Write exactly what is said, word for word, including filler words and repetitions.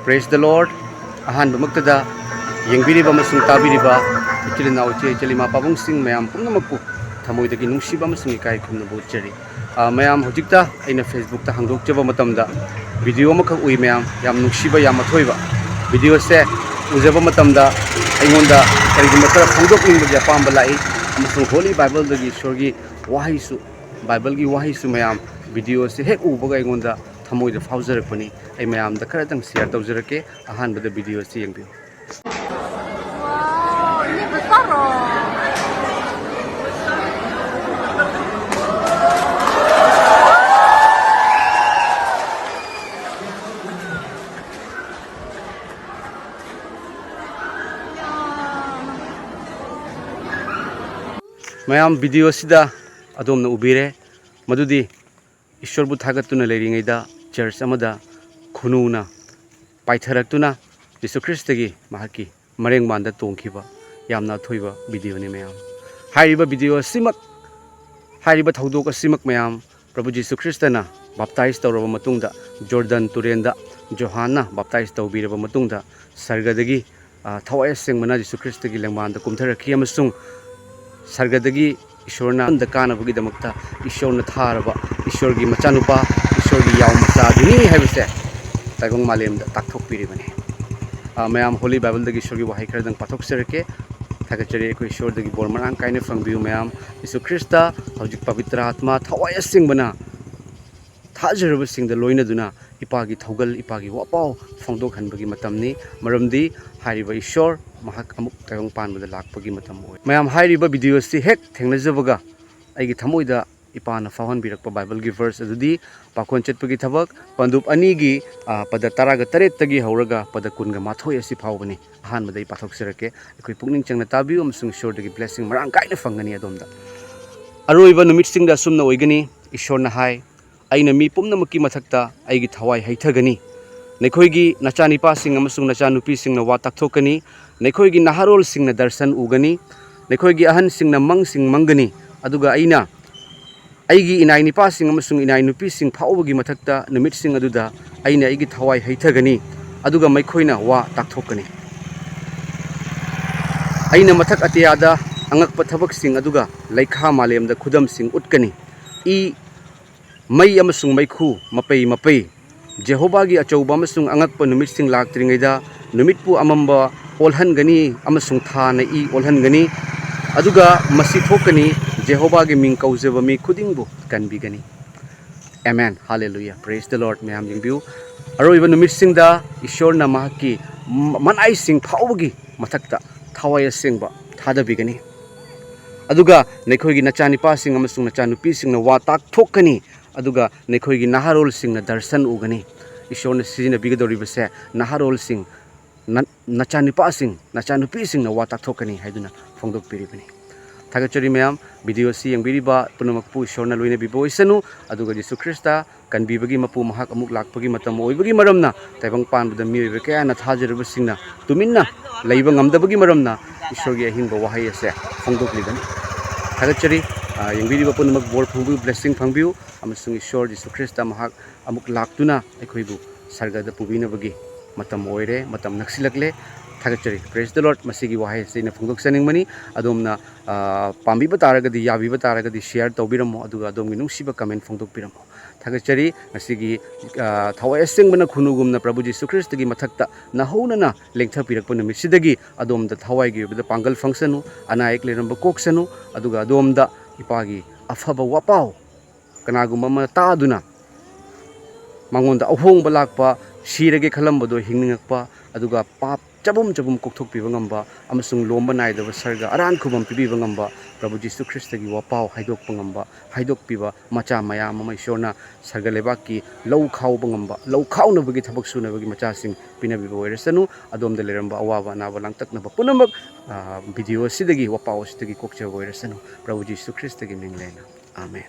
Praise the Lord. ꯑꯍꯥꯟꯕꯃꯛꯇꯗ ꯌꯦꯡꯕꯤꯔꯤꯕ ꯑꯃꯁꯨꯡ ꯇꯥꯕꯤꯔꯤꯕ ꯏꯆꯤꯜ ꯏꯅꯥꯎ, ꯏꯆꯦ ꯏꯆꯜ, ꯏꯃꯥ ꯄꯥꯕꯨꯡꯁꯤꯡ ꯃꯌꯥꯝ ꯄꯨꯝꯅꯃꯛꯄꯨ ꯊꯃꯣꯏꯗꯒꯤ ꯅꯨꯡꯁꯤꯕ ꯑꯃꯁꯨꯡ ꯏꯀꯥꯏ ꯈꯨꯝꯅꯕ ꯎꯠꯆꯔꯤ꯫ ꯑ, ꯃꯌꯥꯝ, ꯍꯧꯖꯤꯛꯇ ꯑꯩꯅ Facebookꯇ ꯍꯥꯡꯗꯣꯛꯆꯕ ꯃꯇꯝꯗ video ꯑꯃꯈꯛ ꯎꯏ ꯃꯌꯥꯝ, ꯌꯥꯝ ꯅꯨꯡꯁꯤꯕ, ꯌꯥꯝ ꯑꯊꯣꯏꯕ videoꯁꯦ ꯎꯖꯕ ꯃꯇꯝꯗ ꯑꯩꯉꯣꯟꯗ ꯀꯔꯤꯒꯨꯝꯕ ꯈꯔ ꯐꯣꯡꯗꯣꯛꯅꯤꯡꯕꯒꯤ ꯑꯄꯥꯝꯕ ꯂꯥꯛꯏ, ꯑꯃꯁꯨꯡ Holy Bibleꯗꯒꯤ ꯏꯁꯣꯔꯒꯤ ꯋꯥꯍꯩꯁꯨ, Bibleꯒꯤ ꯋꯥꯍꯩꯁꯨ ꯃꯌꯥꯝ videoꯁꯦ ꯍꯦꯛ ꯎꯕꯒ ꯑꯩꯉꯣꯟꯗ ꯊꯃꯣꯏꯗ ꯐꯥꯎꯖꯔꯛꯄꯅꯤ꯫ ꯑꯩ ꯃꯌꯥꯝꯗ ꯈꯔꯇꯪ share ꯇꯧꯖꯔꯛꯀꯦ꯫ ꯑꯍꯥꯟꯕꯗ videoꯁꯤ ꯌꯦꯡꯕꯤꯌꯨ꯫ Wow, ini besar loh. ꯃꯌꯥꯝ, video ꯑꯁꯤꯗ ꯑꯗꯣꯝꯅ ꯎꯕꯤꯔꯦ ꯃꯗꯨꯗꯤ ꯏꯁꯣꯔꯕꯨ ꯊꯥꯒꯠꯇꯨꯅ ꯂꯩꯔꯤꯉꯩꯗ church ꯑꯃꯗ ꯈꯨꯅꯨꯅ ꯄꯥꯏꯊꯔꯛꯇꯨꯅ ꯖꯤꯁꯨ ꯈ꯭ꯔꯤꯁꯇꯒꯤ ꯃꯍꯥꯛꯀꯤ ꯃꯔꯦꯡꯕꯥꯟꯗ ꯇꯣꯡꯈꯤꯕ ꯌꯥꯝꯅ ꯑꯊꯣꯏꯕ videoꯅꯤ ꯃꯌꯥꯝ꯫ ꯍꯥꯏꯔꯤꯕ video ꯑꯁꯤꯃꯛ, ꯍꯥꯏꯔꯤꯕ ꯊꯧꯗꯣꯛ ꯑꯁꯤꯃꯛ ꯃꯌꯥꯝ, ꯄ꯭ꯔꯚꯨ ꯖꯤꯁꯨ ꯈ꯭ꯔꯤꯁꯇꯅ baptize ꯇꯧꯔꯕ ꯃꯇꯨꯡꯗ, ꯖꯣꯔꯗꯟ ꯇꯨꯔꯦꯟꯗ ꯖꯣꯍꯥꯟꯅ baptize ꯇꯧꯕꯤꯔꯕ ꯃꯇꯨꯡꯗ, ꯁꯔꯒꯗꯒꯤ, ꯑ, ꯊꯋꯥꯏ ꯑꯁꯦꯡꯕꯅ ꯖꯤꯁꯨ ꯈ꯭ꯔꯤꯁꯇꯒꯤ ꯂꯦꯡꯕꯥꯟꯗ ꯀꯨꯝꯊꯔꯛꯈꯤ ꯑꯃꯁꯨꯡ ꯁꯔꯒꯗꯒꯤ ꯏꯁꯣꯔꯅ ꯑꯗ ꯀꯥꯅꯕꯒꯤꯗꯃꯛꯇ ꯏꯁꯣꯔꯅ ꯊꯥꯔꯕ ꯏꯁꯣꯔꯒꯤ ꯃꯆꯥꯅꯨꯄꯥ, ꯏꯁꯣꯔꯒꯤ ꯌꯥꯎ ꯃꯆꯥꯗꯨꯅꯤ ꯍꯥꯏꯕꯁꯦ ꯇꯥꯏꯕꯪ ꯃꯥꯂꯦꯝꯗ ꯇꯥꯛꯊꯣꯛꯄꯤꯔꯤꯕꯅꯤ꯫ ꯑ, ꯃꯌꯥꯝ, Holy Bibleꯗꯒꯤ ꯏꯁꯣꯔꯒꯤ ꯋꯥꯍꯩ ꯈꯔꯗꯪ ꯄꯥꯊꯣꯛꯆꯔꯛꯀꯦ꯫ ꯊꯥꯒꯠꯆꯔꯤ꯫ ꯑꯩꯈꯣꯏ ꯏꯁꯣꯔꯗꯒꯤ ꯕꯣꯔ ꯃꯔꯥꯡ ꯀꯥꯏꯅ ꯐꯪꯕꯤꯌꯨ ꯃꯌꯥꯝ꯫ ꯌꯤꯁꯨ ꯈ꯭ꯔꯤꯁꯇ ꯍꯧꯖꯤꯛ ꯄꯕꯤꯇ꯭ꯔ ꯑꯥꯠꯃꯥ ꯊꯋꯥꯏ ꯑꯁꯦꯡꯕꯅ ꯊꯥꯖꯔꯕꯁꯤꯡꯗ ꯂꯣꯏꯅꯗꯨꯅ ꯏꯄꯥꯒꯤ ꯊꯧꯒꯜ, ꯏꯄꯥꯒꯤ ꯋꯥꯄꯥꯎ ꯐꯣꯡꯗꯣꯛꯍꯟꯕꯒꯤ ꯃꯇꯝꯅꯤ꯫ ꯃꯔꯝꯗꯤ ꯍꯥꯏꯔꯤꯕ ꯏꯁꯣꯔ ꯃꯍꯥꯛ ꯑꯃꯨꯛ ꯇꯥꯏꯕꯪ ꯄꯥꯟꯕꯗ ꯂꯥꯛꯄꯒꯤ ꯃꯇꯝ ꯑꯣꯏ꯫ ꯃꯌꯥꯝ, ꯍꯥꯏꯔꯤꯕ videoꯁꯤ ꯍꯦꯛ ꯊꯦꯡꯅꯖꯕꯒ ꯑꯩꯒꯤ ꯊꯃꯣꯏꯗ ꯏꯄꯥꯅ ꯐꯥꯎꯍꯟꯕꯤꯔꯛꯄ Bibleꯒꯤ verse ꯑꯗꯨꯗꯤ ꯄꯥꯈꯣꯟ ꯆꯠꯄꯒꯤ ꯊꯕꯛ ꯄꯟꯗꯨꯞ ꯑꯅꯤꯒꯤ, ꯑ, ꯄꯗ ꯇꯔꯥꯒ ꯇꯔꯦꯠꯇꯒꯤ ꯍꯧꯔꯒ ꯄꯗ ꯀꯨꯟꯒ ꯃꯥꯊꯣꯏ ꯑꯁꯤ ꯐꯥꯎꯕꯅꯤ꯫ ꯑꯍꯥꯟꯕꯗ ꯑꯩ ꯄꯥꯊꯣꯛꯆꯔꯛꯀꯦ꯫ ꯑꯩꯈꯣꯏ ꯄꯨꯛꯅꯤꯡ ꯆꯪꯅ ꯇꯥꯕꯤꯌꯨ ꯑꯃꯁꯨꯡ ꯏꯁꯣꯔꯗꯒꯤ blessing ꯃꯔꯥꯡ ꯀꯥꯏꯅ ꯐꯪꯒꯅꯤ ꯑꯗꯣꯝꯗ꯫ ꯑꯔꯣꯏꯕ ꯅꯨꯃꯤꯠꯁꯤꯡꯗ ꯑꯁꯨꯝꯅ ꯑꯣꯏꯒꯅꯤ꯫ ꯏꯁꯣꯔꯅ ꯍꯥꯏ, "ꯑꯩꯅ ꯃꯤ ꯄꯨꯝꯅꯃꯛꯀꯤ ꯃꯊꯛꯇ ꯑꯩꯒꯤ ꯊꯋꯥꯏ ꯍꯩꯊꯒꯅꯤ꯫ ꯅꯈꯣꯏꯒꯤ ꯅꯆꯥꯅꯤꯄꯥꯁꯤꯡ ꯑꯃꯁꯨꯡ ꯅꯆꯥꯅꯨꯄꯤꯁꯤꯡꯅ ꯋꯥ ꯇꯥꯛꯊꯣꯛꯀꯅꯤ꯫ ꯅꯈꯣꯏꯒꯤ ꯅꯍꯥꯔꯣꯜꯁꯤꯡꯅ ꯗꯔꯁꯟ ꯎꯒꯅꯤ꯫ ꯅꯈꯣꯏꯒꯤ ꯑꯍꯟꯁꯤꯡꯅ ꯃꯪꯁꯤꯡ ꯃꯪꯒꯅꯤ꯫ ꯑꯗꯨꯒ ꯑꯩꯅ ꯑꯩꯒꯤ ꯏꯅꯥꯏ ꯅꯤꯄꯥꯁꯤꯡ ꯑꯃꯁꯨꯡ ꯏꯅꯥꯏ ꯅꯨꯄꯤꯁꯤꯡ ꯐꯥꯎꯕꯒꯤ ꯃꯊꯛꯇ ꯅꯨꯃꯤꯠꯁꯤꯡ ꯑꯗꯨꯗ ꯑꯩꯅ ꯑꯩꯒꯤ ꯊꯋꯥꯏ ꯍꯩꯊꯒꯅꯤ꯫ ꯑꯗꯨꯒ ꯃꯈꯣꯏꯅ ꯋꯥ ꯇꯥꯛꯊꯣꯛꯀꯅꯤ꯫ ꯑꯩꯅ ꯃꯊꯛ ꯑꯇꯤꯌꯥꯗ ꯑꯉꯛꯄ ꯊꯕꯛꯁꯤꯡ ꯑꯗꯨꯒ ꯂꯩꯈꯥ ꯃꯥꯂꯦꯝꯗ ꯈꯨꯗꯝꯁꯤꯡ ꯎꯠꯀꯅꯤ꯫ ꯏ, ꯃꯩ ꯑꯃꯁꯨꯡ ꯃꯩꯈꯨ, ꯃꯄꯩ ꯃꯄꯩ꯫ ꯖꯦꯍꯣꯚꯥꯒꯤ ꯑꯆꯧꯕ ꯑꯃꯁꯨꯡ ꯑꯉꯛꯄ ꯅꯨꯃꯤꯠꯁꯤꯡ ꯂꯥꯛꯇ꯭ꯔꯤꯉꯩꯗ ꯅꯨꯃꯤꯠꯄꯨ ꯑꯃꯝꯕ ꯑꯣꯜꯍꯟꯒꯅꯤ ꯑꯃꯁꯨꯡ ꯊꯥꯅ ꯏ ꯑꯣꯜꯍꯟꯒꯅꯤ꯫ ꯑꯗꯨꯒ ꯃꯁꯤ ꯊꯣꯛꯀꯅꯤ, ꯖꯦꯍꯣꯚꯥꯒꯤ ꯃꯤꯡ ꯀꯧꯖꯕ ꯃꯤ ꯈꯨꯗꯤꯡꯕꯨ ꯀꯟꯕꯤꯒꯅꯤ꯫ Amen. Hallelujah. Praise the Lord. ꯃꯌꯥꯝ ꯌꯦꯡꯕꯤꯌꯨ꯫ ꯑꯔꯣꯏꯕ ꯅꯨꯃꯤꯠꯁꯤꯡꯗ ꯏꯁꯣꯔꯅ ꯃꯍꯥꯛꯀꯤ ꯃ-, ꯃꯅꯥꯏꯁꯤꯡ ꯐꯥꯎꯕꯒꯤ ꯃꯊꯛꯇ ꯊꯋꯥꯏ ꯑꯁꯦꯡꯕ ꯊꯥꯗꯕꯤꯒꯅꯤ꯫ ꯑꯗꯨꯒ ꯅꯈꯣꯏꯒꯤ ꯅꯆꯥꯅꯤꯄꯥꯁꯤꯡ ꯑꯃꯁꯨꯡ ꯅꯆꯥꯅꯨꯄꯤꯁꯤꯡꯅ ꯋꯥ ꯇꯥꯛꯊꯣꯛꯀꯅꯤ꯫ ꯑꯗꯨꯒ ꯅꯈꯣꯏꯒꯤ ꯅꯍꯥꯔꯣꯜꯁꯤꯡꯅ ꯗꯔꯁꯟ ꯎꯒꯅꯤ꯫ ꯏꯁꯣꯔꯅ ꯁꯤꯖꯤꯟꯅꯕꯤꯒꯗꯧꯔꯤꯕꯁꯦ ꯅꯍꯥꯔꯣꯜꯁꯤꯡ, ꯅ-, ꯅꯆꯥꯅꯤꯄꯥꯁꯤꯡ, ꯅꯆꯥꯅꯨꯄꯤꯁꯤꯡꯅ ꯋꯥ ꯇꯥꯛꯊꯣꯛꯀꯅꯤ ꯍꯥꯏꯗꯨꯅ ꯐꯣꯡꯗꯣꯛꯄꯤꯔꯤꯕꯅꯤ꯫ ꯊꯥꯒꯠꯆꯔꯤ ꯃꯌꯥꯝ, ꯚꯤꯗꯤꯑꯣ ꯑꯁꯤ ꯌꯦꯡꯕꯤꯔꯤꯕ ꯄꯨꯝꯅꯃꯛꯄꯨ ꯏꯁꯣꯔꯅ ꯂꯣꯏꯅꯕꯤꯕ ꯑꯣꯏꯁꯅꯨ꯫ ꯑꯗꯨꯒ ꯖꯤꯁꯨ ꯈ꯭ꯔꯤꯁꯇ ꯀꯟꯕꯤꯕꯒꯤ ꯃꯄꯨ ꯃꯍꯥꯛ ꯑꯃꯨꯛ ꯂꯥꯛꯄꯒꯤ ꯃꯇꯝ ꯑꯣꯏꯕꯒꯤ ꯃꯔꯝꯅ, ꯇꯥꯏꯕꯪ ꯄꯥꯟꯕꯗ ꯃꯤꯑꯣꯏꯕ ꯀꯌꯥꯅ ꯊꯥꯖꯔꯨꯕꯁꯤꯡꯅ ꯇꯨꯃꯤꯟꯅ ꯂꯩꯕ ꯉꯝꯗꯕꯒꯤ ꯃꯔꯝꯅ ꯏꯁꯣꯔꯒꯤ ꯑꯍꯤꯡꯕ ꯋꯥꯍꯩ ꯑꯁꯦ ꯐꯣꯡꯗꯣꯛꯂꯤꯕꯅꯤ꯫ ꯊꯥꯒꯠꯆꯔꯤ꯫ ꯑ, ꯌꯦꯡꯕꯤꯔꯤꯕ ꯄꯨꯝꯅꯃꯛ ꯕꯣꯔ ꯐꯪꯕꯤꯌꯨ, ꯕ꯭ꯂꯦꯁꯤꯡ ꯐꯪꯕꯤꯌꯨ, ꯑꯃꯁꯨꯡ ꯏꯁꯣꯔ ꯖꯤꯁꯨ ꯈ꯭ꯔꯤꯁꯇ ꯃꯍꯥꯛ ꯑꯃꯨꯛ ꯂꯥꯛꯇꯨꯅ ꯑꯩꯈꯣꯏꯕꯨ ꯁꯔꯒꯗ ꯄꯨꯕꯤꯅꯕꯒꯤ ꯃꯇꯝ ꯑꯣꯏꯔꯦ, ꯃꯇꯝ ꯅꯛꯁꯤꯜꯂꯛꯂꯦ꯫ ꯊꯥꯒꯠꯆꯔꯤ꯫ Praise the Lord꯫ ꯃꯁꯤꯒꯤ ꯋꯥꯍꯩ ꯑꯁꯤ ꯑꯩꯅ ꯐꯣꯡꯗꯣꯛꯆꯅꯤꯡꯕꯅꯤ꯫ ꯑꯗꯣꯝꯅ, ꯑ, ꯄꯥꯝꯕꯤꯕ ꯇꯥꯔꯒꯗꯤ, ꯌꯥꯕꯤꯕ ꯇꯥꯔꯒꯗꯤ share ꯇꯧꯕꯤꯔꯝꯃꯣ, ꯑꯗꯨꯒ ꯑꯗꯣꯝꯒꯤ ꯅꯨꯡꯁꯤꯕ comment ꯐꯣꯡꯗꯣꯛꯄꯤꯔꯝꯃꯣ꯫ ꯊꯥꯒꯠꯆꯔꯤ꯫ ꯉꯁꯤꯒꯤ, ꯑ, ꯊꯋꯥꯏ ꯑꯁꯦꯡꯕꯅ ꯈꯨꯅꯨꯒꯨꯝꯅ ꯄ꯭ꯔꯚꯨ ꯖꯤꯁꯨ ꯈ꯭ꯔꯤꯁꯇꯒꯤ ꯃꯊꯛꯇ ꯅꯍꯧꯅꯅ ꯂꯦꯡꯊꯕꯤꯔꯛꯄ ꯅꯨꯃꯤꯠꯁꯤꯗꯒꯤ ꯑꯗꯣꯝꯗ ꯊꯋꯥꯏꯒꯤ ꯑꯣꯏꯕꯗ ꯄꯥꯡꯒꯜ ꯐꯪꯁꯅꯨ, ꯑꯅꯥ ꯑꯌꯦꯛ ꯂꯩꯔꯝꯕ ꯀꯣꯛꯁꯅꯨ, ꯑꯗꯨꯒ ꯑꯗꯣꯝꯗ ꯏꯄꯥꯒꯤ ꯑꯐꯕ ꯋꯥꯄꯥꯎ, ꯀꯅꯥꯒꯨꯝꯕ ꯑꯃꯅ ꯇꯥꯗꯨꯅ ꯃꯉꯣꯟꯗ ꯑꯍꯣꯡꯕ ꯂꯥꯛꯄ, ꯁꯤꯔꯒꯦ ꯈꯜꯂꯝꯕꯗꯣ ꯍꯤꯡꯅꯤꯡꯉꯛꯄ, ꯑꯗꯨꯒ ꯄꯥꯞ ꯆꯕꯨꯝ ꯆꯕꯨꯝ ꯀꯣꯛꯊꯣꯛꯄꯤꯕ ꯉꯝꯕ ꯑꯃꯁꯨꯡ ꯂꯣꯝꯕ ꯅꯥꯏꯗꯕ ꯁꯔꯒ ꯑꯔꯥꯟ ꯈꯨꯕꯝ ꯄꯤꯕꯤꯕ ꯉꯝꯕ ꯄ꯭ꯔꯚꯨ ꯖꯤꯁꯨ ꯈ꯭ꯔꯤꯁꯇꯒꯤ ꯋꯥꯄꯥꯎ ꯍꯥꯏꯗꯣꯛꯄ ꯉꯝꯕ, ꯍꯥꯏꯗꯣꯛꯄꯤꯕ ꯃꯆꯥ ꯃꯌꯥꯝ ꯑꯃ ꯏꯁꯣꯔꯅ ꯁꯔꯒ ꯂꯩꯕꯥꯛꯀꯤ ꯂꯧ ꯈꯥꯎꯕ ꯉꯝꯕ, ꯂꯧ ꯈꯥꯎꯅꯕꯒꯤ ꯊꯕꯛ ꯁꯨꯅꯕꯒꯤ ꯃꯆꯥꯁꯤꯡ ꯄꯤꯅꯕꯤꯕ ꯑꯣꯏꯔꯁꯅꯨ꯫ ꯑꯗꯣꯝꯗ ꯂꯩꯔꯝꯕ ꯑꯋꯥꯕ ꯑꯅꯥꯕ ꯂꯥꯡꯇꯛꯅꯕ ꯄꯨꯝꯅꯃꯛ, ꯑ, ꯚꯤꯗꯤꯑꯣ ꯑꯁꯤꯗꯒꯤ, ꯋꯥꯄꯥꯎ ꯑꯁꯤꯗꯒꯤ ꯀꯣꯛꯆꯕ ꯑꯣꯏꯔꯁꯅꯨ꯫ ꯄ꯭ꯔꯚꯨ ꯖꯤꯁꯨ ꯈ꯭ꯔꯤꯁꯇꯒꯤ ꯃꯤꯡ ꯂꯦꯟꯅ꯫ ꯑꯥꯃꯦꯟ꯫